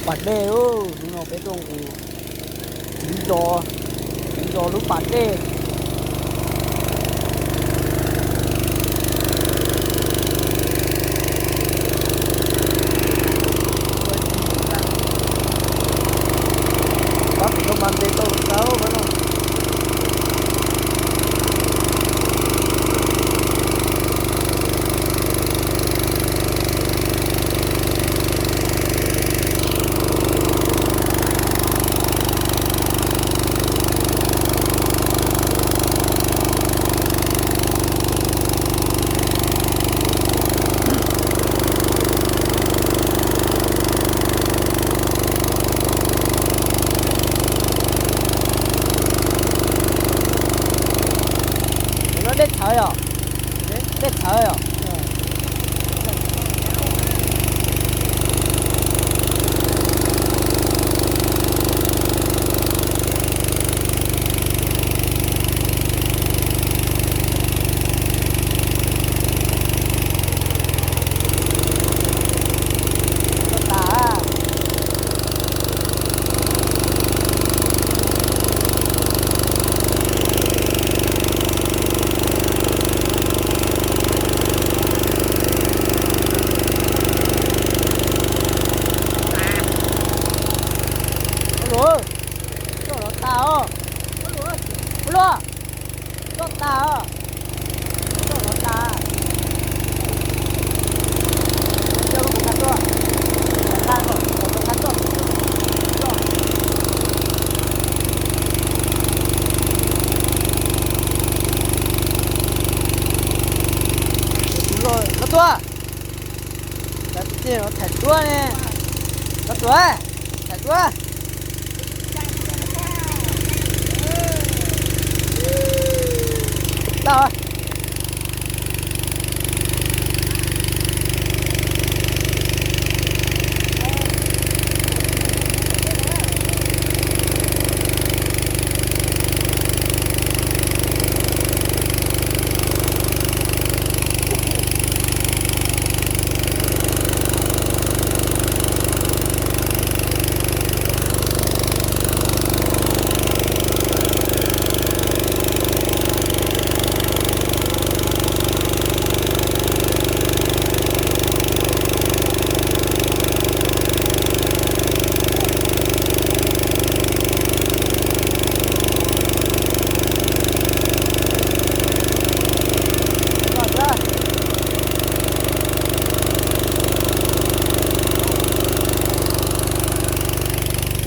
Pas dej, hnub no peb tuaj nqus tsiv zos, tsiv zos lub pas dej. Tab sis no mas ntes tau tau no. No dej txhawv yom? Dej txhawv yom? Ua luaj, coj los tag os. Ua luaj, coj tag os. Coj los tag. Coj lub qab tuaj. Qab tuaj, qab tuaj. Los tuaj. Cov tij no thaij duab ne. Los tuaj, thaij duab. Tau.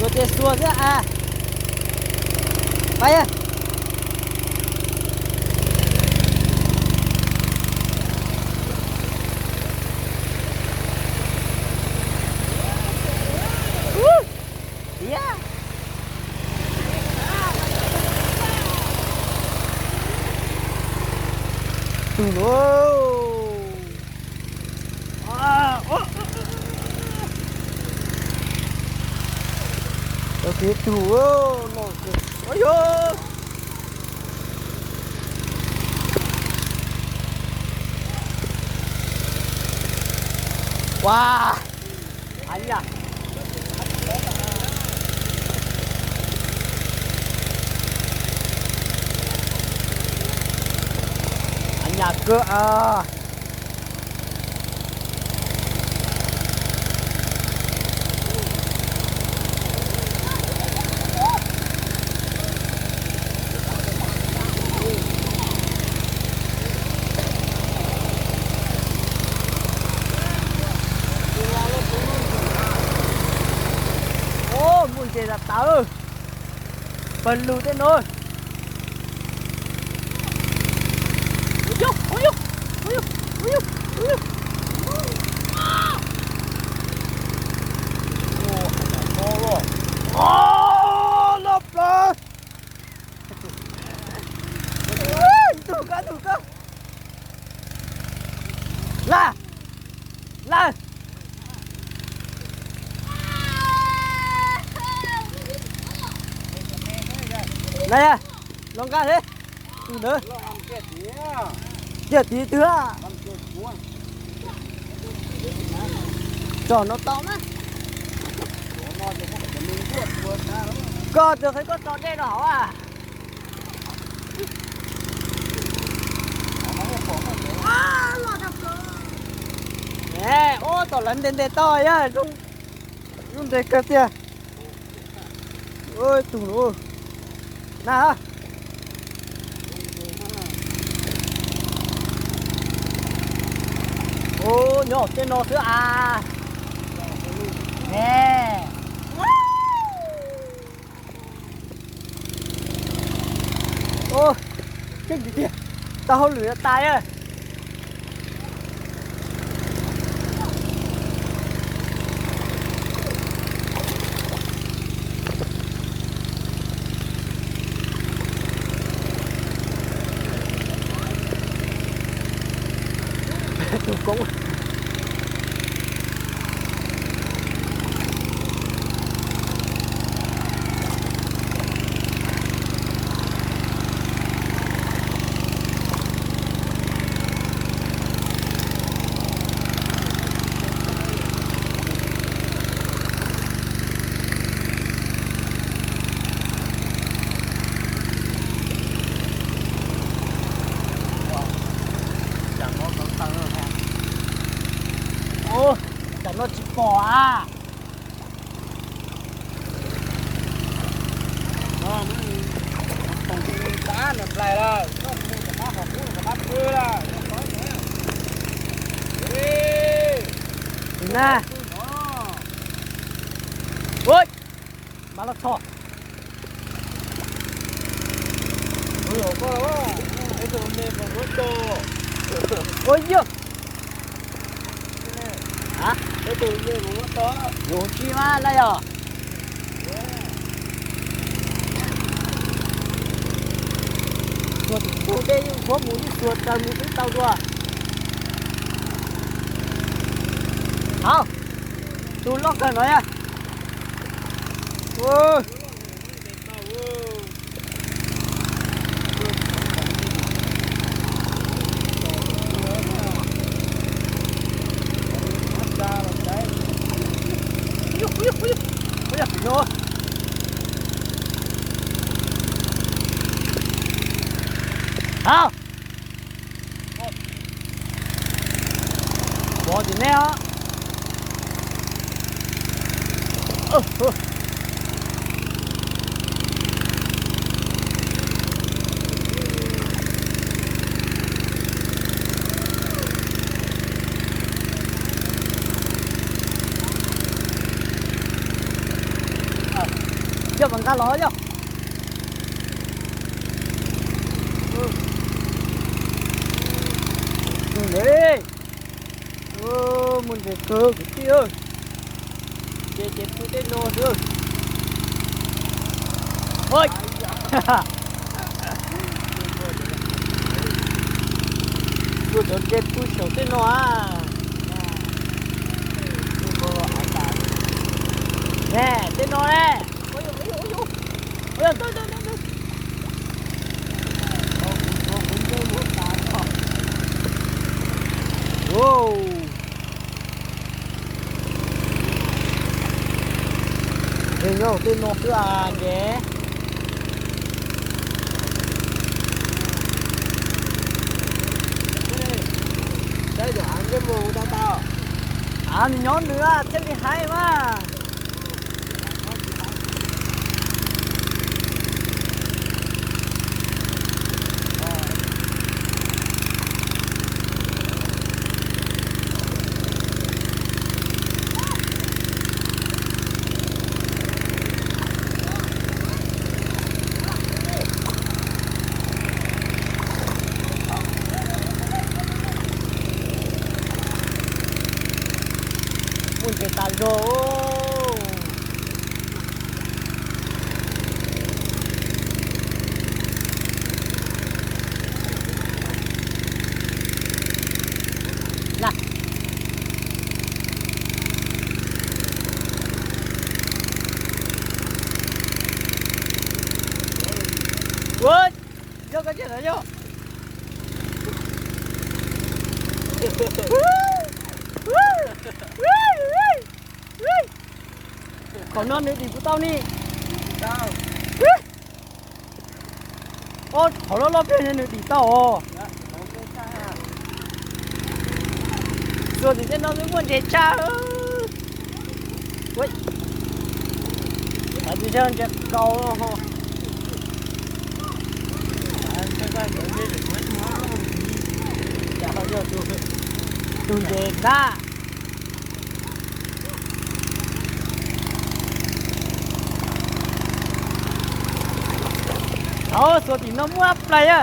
Xuas ces xuas xwb a. Pais. Tiag. Tug lauj. Tau kev tug no. Ua yog. Ua. Av nyas. Av nyas kawg. Ua, muaj ntses tas tas. Pawg lug tej no. Loj plaws. Ntug koj, ntug koj. Lawm, lawm. Lawm, los nqa thiab. Tus ntawd. Tiag tiv twg a? Tsom no tau na. Koj tus qhia koj tso dej rau hauv a. Ua tom lawv ntes ntes tau yog zoo ntes kawg tiag. Tus na. Ua nyob tej no xwb a. Ne. Tseeb tiag, tau hauj lwm tas a. Tus koob. Tsam no tsis pom a. Na. Ua, mas los txog. Ua yog. Yuav tsis mas na yog. Xuas tus dej yeej khuab mus, yeej xuas raws mus twb tau dua. Hauv, tus loj kawg no yog. Hauv. Pov tim nej os. Yog mas nqa los yog. Mus ntes kawg kwv tij. Ces ces pw tej no xwb. Ua cov ntses pw saum tej no a. Ne, tej no ne. Ntshe nyob tej no xwb a ntshe. Av nws nyob nws thiaj li haib mas. Muaj ntses tas zog. Ua, yog koj tiag los yog. Qhov no nws dim puas tau ni? Ob qhov loj loj pliag nws dim tau os. Xuas tim tej no twb muaj ntses tshaj. Ua, tsis yog ntses kaus. Tus ntses ntag. Thaum xuas tim no muaj plais a.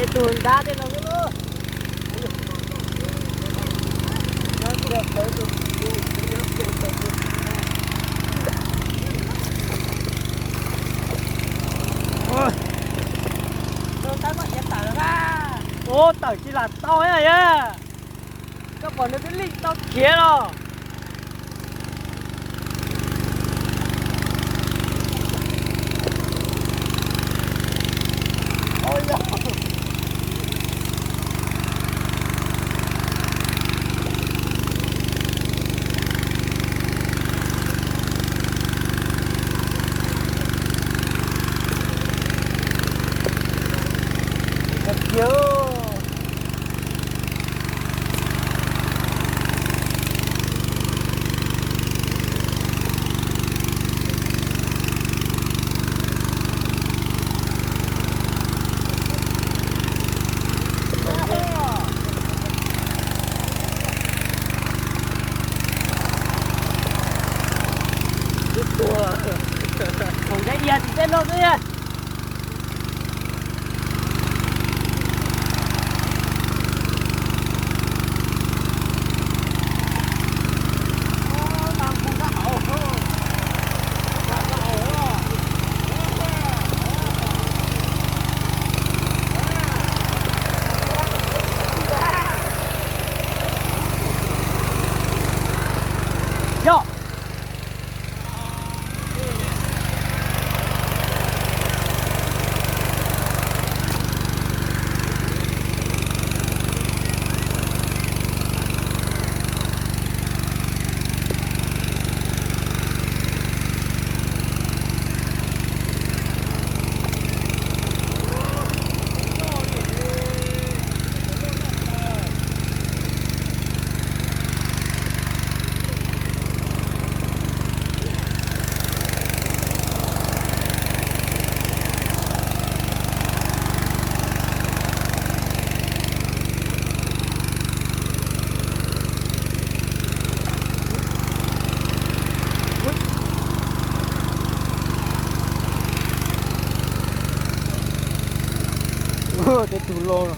Tej tug ntab tej no lub. Ua, tawm tsis lam tau na yog. Koj pom nws twb lig tau khiav los. Thaum ntawd yog tim tej no xwb. Yog. Tej tug loj.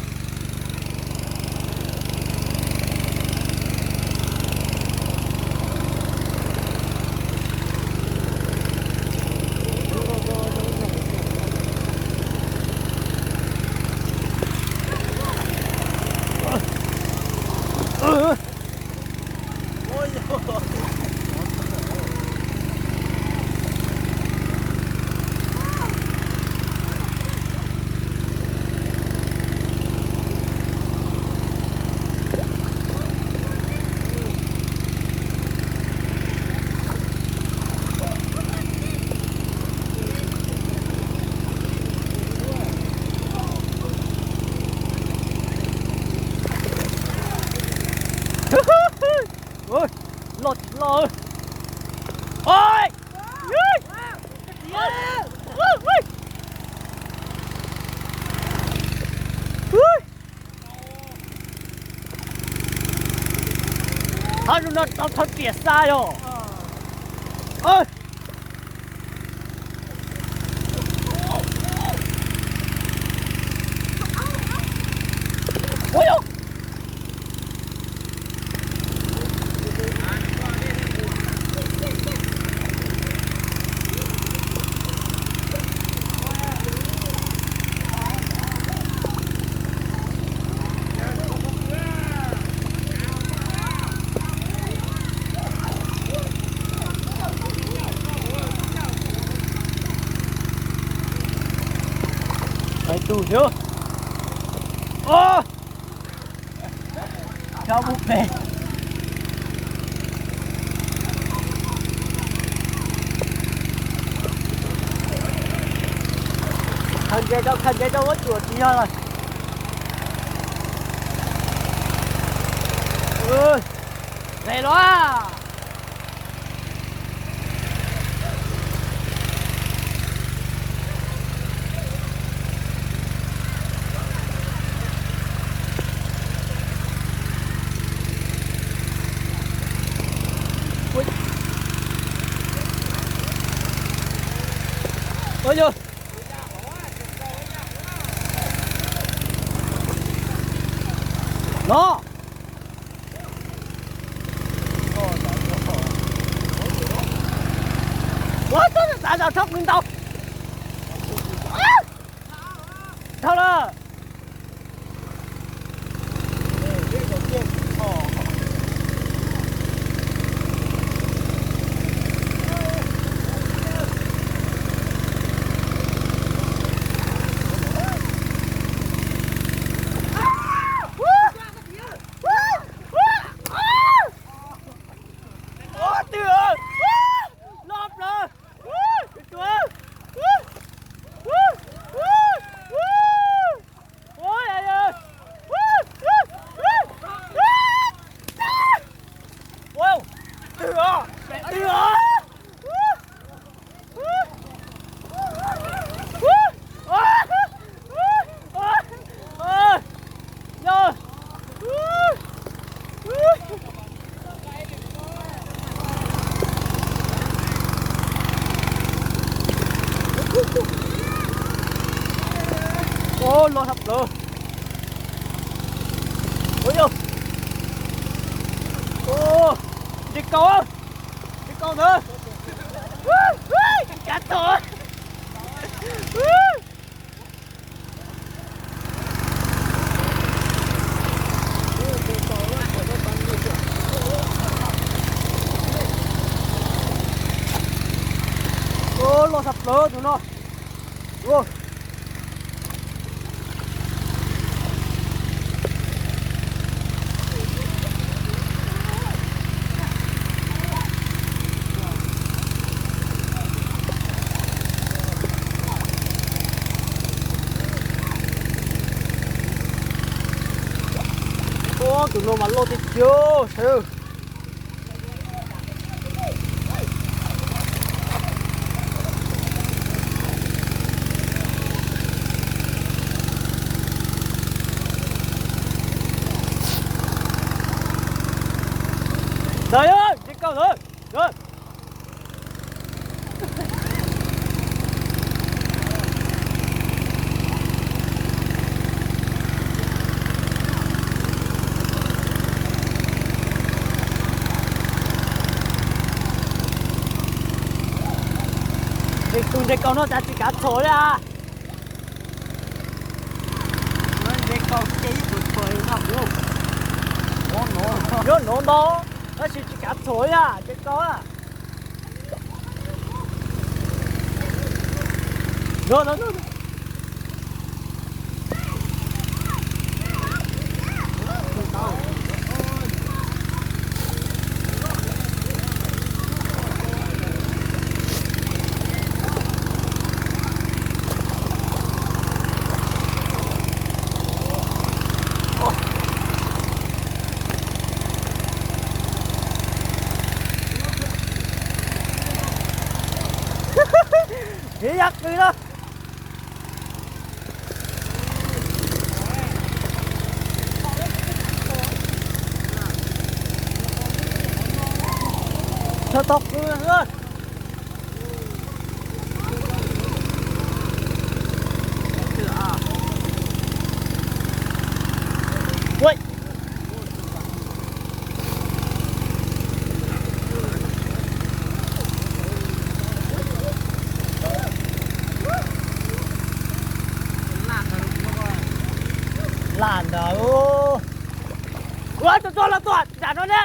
Ob hnub no tau thov riam xa yog. Pais tus thiab. Os, cov mus pem. Khaws ntses rau, khaws ntses rau, muab tsuam tsis yog lawm. Res los. Ua yog no. Ua txhob xav zam dhau kws ntau. Dhau lawm. Ua twg los plaws. Ua twg os, twg os. Ua loj tshaj plaws. Ua yog, ntses kaus, ntses kaus ntawd. Kav txog. Ua loj tshaj plaws tus no. Ua tus no mas loj tiag tiag sawv. Ntawd, ntses kaus ntawd. Tus ntses kaus no cas tsis kav txhom li. Ntses kaus ces ib tug txhom no kuv yuav nov ntau, tab sis tsis kav txhom li ntses kaus. Kev yaj qws na. Txog tog qw xwb. Ua, lam ntawd. Ua, txog txog los tuaj nram no ne.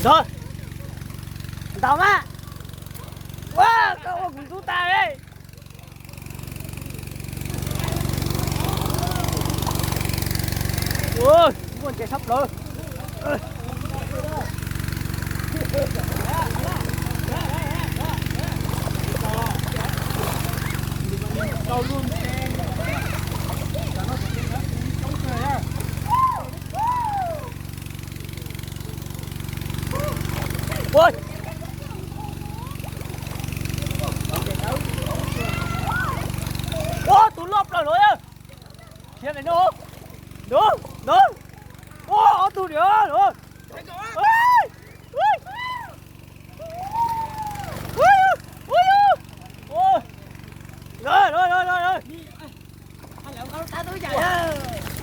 Ntau, ntau mas. Ua, koj ua kuv ntub tas li. Muaj ntses sab plaws. Ua, ua, tus loj plaws los. Khiav pem no. No, no. Ua, ob tug niam no.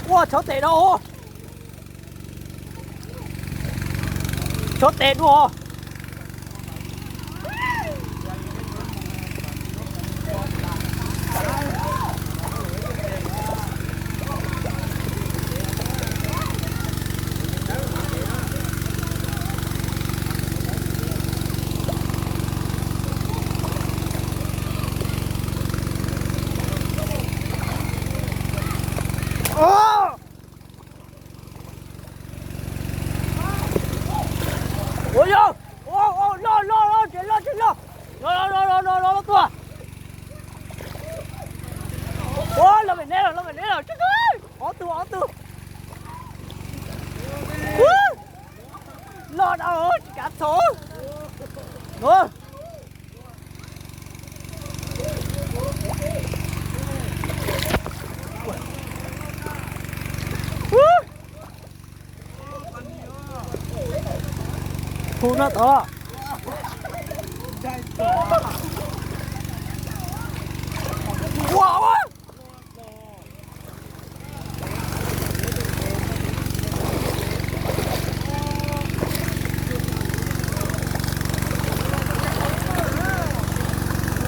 Ua, tshov tes no. Tshov tes dua. Ua, yog, ua, ua, loj, loj, loj, tsev loj, tsev loj, loj, loj, loj, loj, loj, loj tuaj. Ua, loj pem neb lawm, loj pem neb lawm, ob tug, ob tug. Loj na, tsis kav txhaum. Hu no tod. Ua, ua.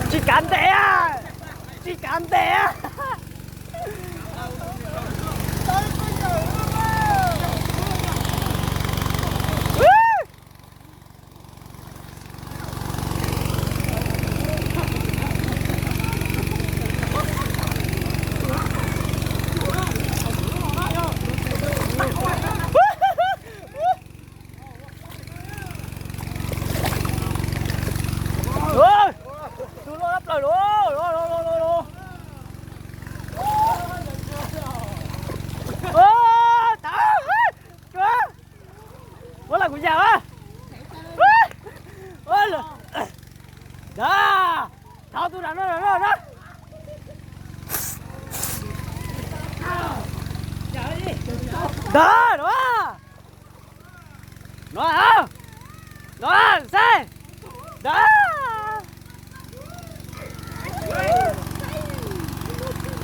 Tsis kav ntes, tsis kav ntes. Tus loj plaws los, los, los, los, los, los. Ua, tau, tsuav. Ua, los kuv yam a. Ua, los. Da, thauj tus nram no, nram no, nram no. Da, no. No, no, xeb. Da.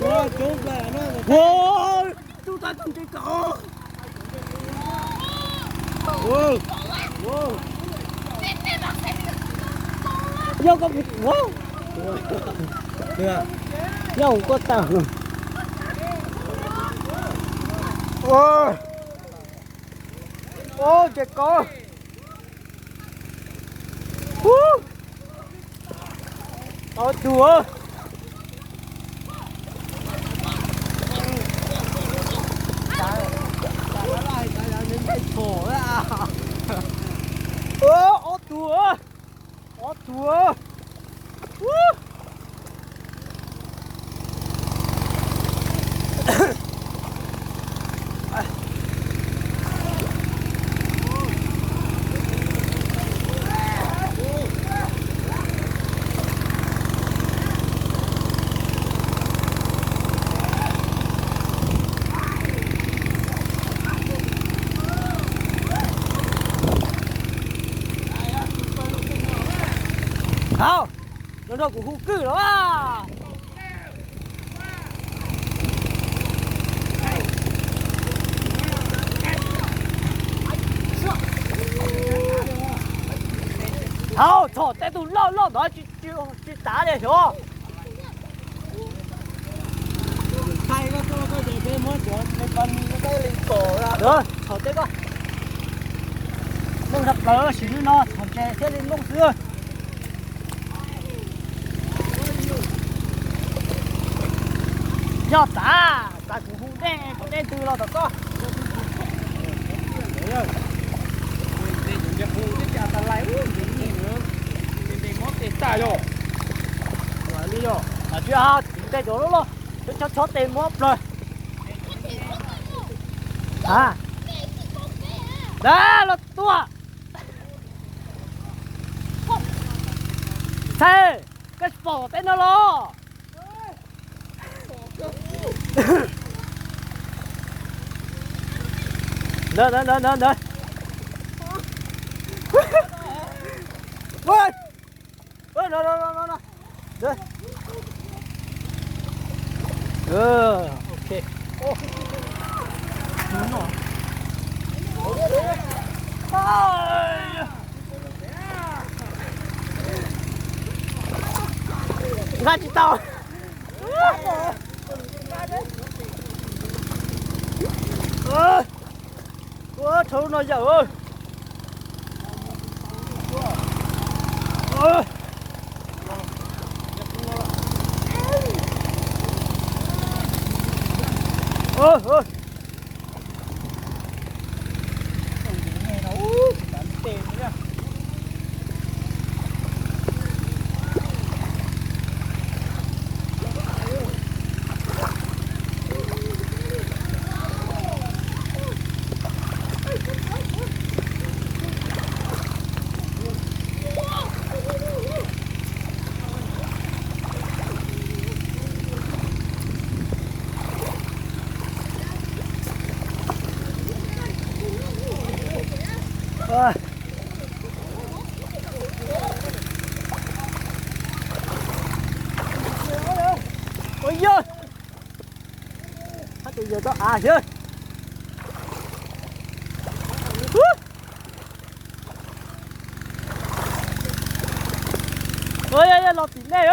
Ua, tub tas tus ntses ko. Yog koj, yog koj tag. Ua, ua, ntses ko. Ub, ob tug. Ub, ob tug, ob tug. Ub. Kuv hu kwj los. Thaum tej tug loj loj ntawd tsis tav li xyov. Thaum tej ko, Hmoob sab plaws sim li no thaum ntses thiaj li Hmoob xwb. Yog tas, tas kuv hu dej, kuv dej ntws los tom koj. Tsis, tsis, tsis, tes cov loj loj, chob chob tes muab plaws. A, los tuaj. Txhais, koj tsis pom tej no los? Ntawd, ntawd, ntawd, ntawd, ntawd. No, no, no, no, no. Ok. Nqa tsis tau. Ua, thaum no yawm. Ua yog, hab tus yawg tau av thiab. Ua yog, yog los tim nej.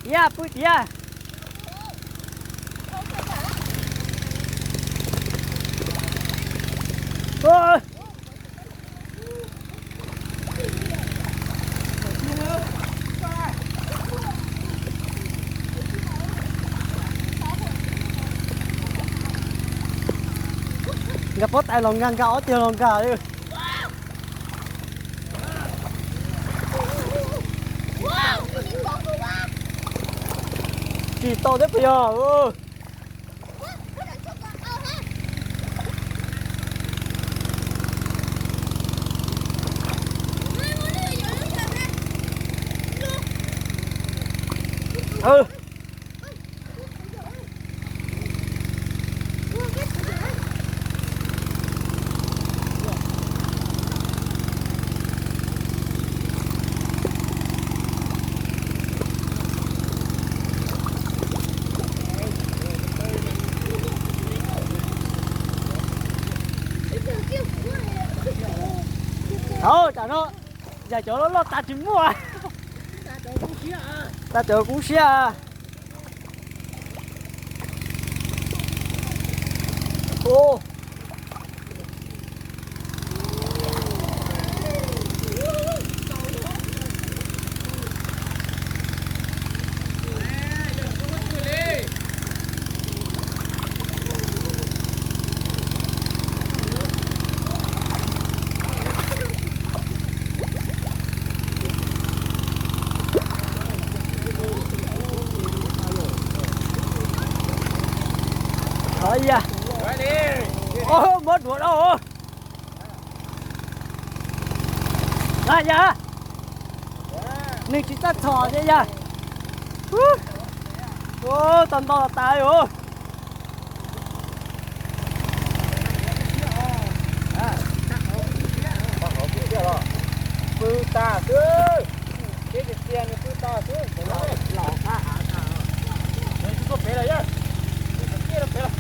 Tiag, pw tiag. Nkag pob tais los nkag, nkag ob tiag los nkag. Tsis tau thiab puas yog? Au, tsam no yam cov loj loj tas tsis muaj. Tas cov kub siab. Muab duav rau. Yog, nws tsis txawj txhom thiab yog. Tau nto tas os. Pw tas xwb, peb tsis Cia nws pw tag xwb, laus qab av tag. Nws tuaj pem lawm yog, nws tuaj pem lawm.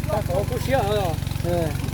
Tag kov kub siab os.